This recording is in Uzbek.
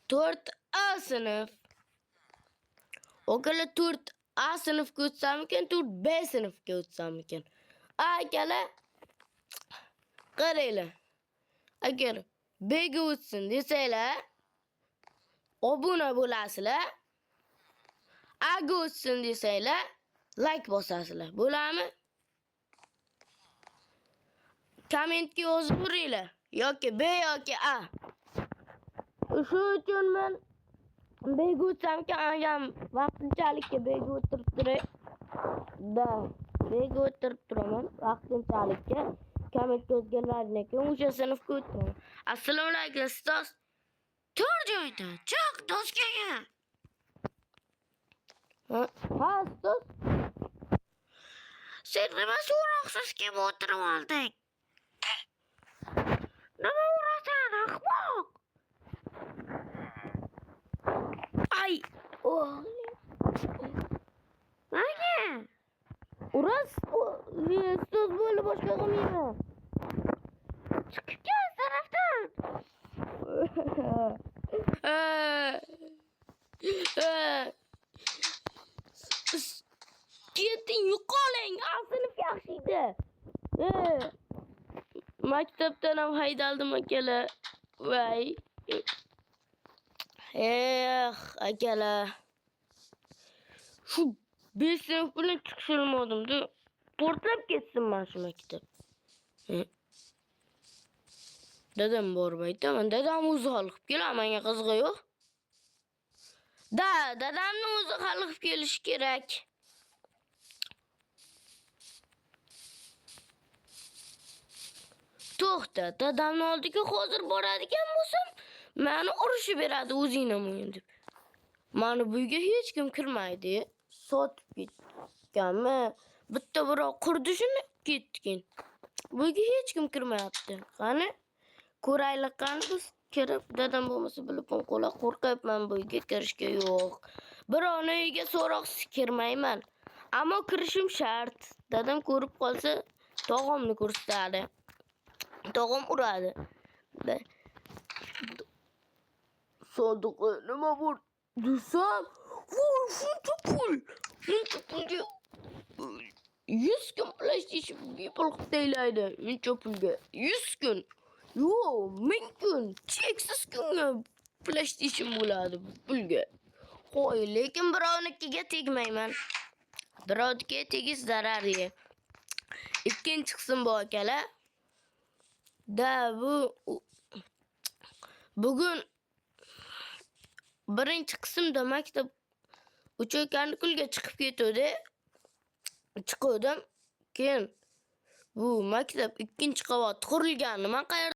4A sinf. Akalar, 4A sinfga o'tsamikin, 4B sinfga o'tsamikin? Akalar, qaranglar. Agar B ga o'tsin desanglar, obuna bo'lasizlar. A ga o'tsin desanglar, like bosasizlar. Bo'ladimi? Kommentga yozib yuringlar. Yoki B yoki A. Shu uchun men B ga o'tsamki, agam vaqtinchalikka B ga o'tirib turay. Да, B ga o'tirib turaman vaqtinchalikka. Kommentga yozganlaringdan keyin o'sha sinfga o'taman. Assalomu alaykum, ustoz. Tur joyda, chiq doskaga. Ha, ustoz. Sen nima so'roqsiz kelib o'tirib olding? Nima urasan, ahmoq? Ay, oh. Nega? Uras, ustoz, bo'ldi, boshqa qilmayman. Chiqib kel sinfdan. Keting, yo'qoling. A sinf yaxshi edi. Maktabdan ham haydaldim, akalar. Voy. Eh, akalar. Shu 5 sinf bilan chiqisholmadim-da. Portlab ketsin mana shu maktab. Dadam borib aytaman. Dadam o'zi hal qilib keladi, menga qizig'i yo'q. Да, dadamni o'zi hal qilib kelishi kerak. To'xta, dadamni oldiga hozir boradigan bo'lsam, meni urishib beradi o'zingni o'yin deb. Mani bu uyga hech kim kirmaydi. Sotib ketganmi? Bitta birov qurdi shuni, ketdi keyin. Bu uyga hech kim kirmayapti. Qani? Ko'raylik, qani biz kirib, dadam bo'lmasa bilib qo'la, qo'rqyapman bu uyga kirishga, yo'q. Birovni uyiga so'roqsiz kirmayman. Ammo kirishim shart. Dadam ko'rib qolsa, tog'amni ko'rsatadi. Tog'am uradi. Sandiqda nima bor desam, voy, shuncha pul. Shuncha pulga 100 kun PlayStation bepul qilib taylaydi. Shuncha pulga 100 kun. Yo'q, 1000 kun, cheksiz kunga PlayStation bo'ladi bu pulga. Qo'y, lekin birovnikiga tegmayman. Birovnikiga tegish zararli. Ikkinchi qism bu, akalar. Да, bu bugun birinchi qismda maktab 3 oy kanikulga chiqib ketuvdi. Chiquvdim. Keyin bu maktab ikkinchi qavat qurilganini man qayerda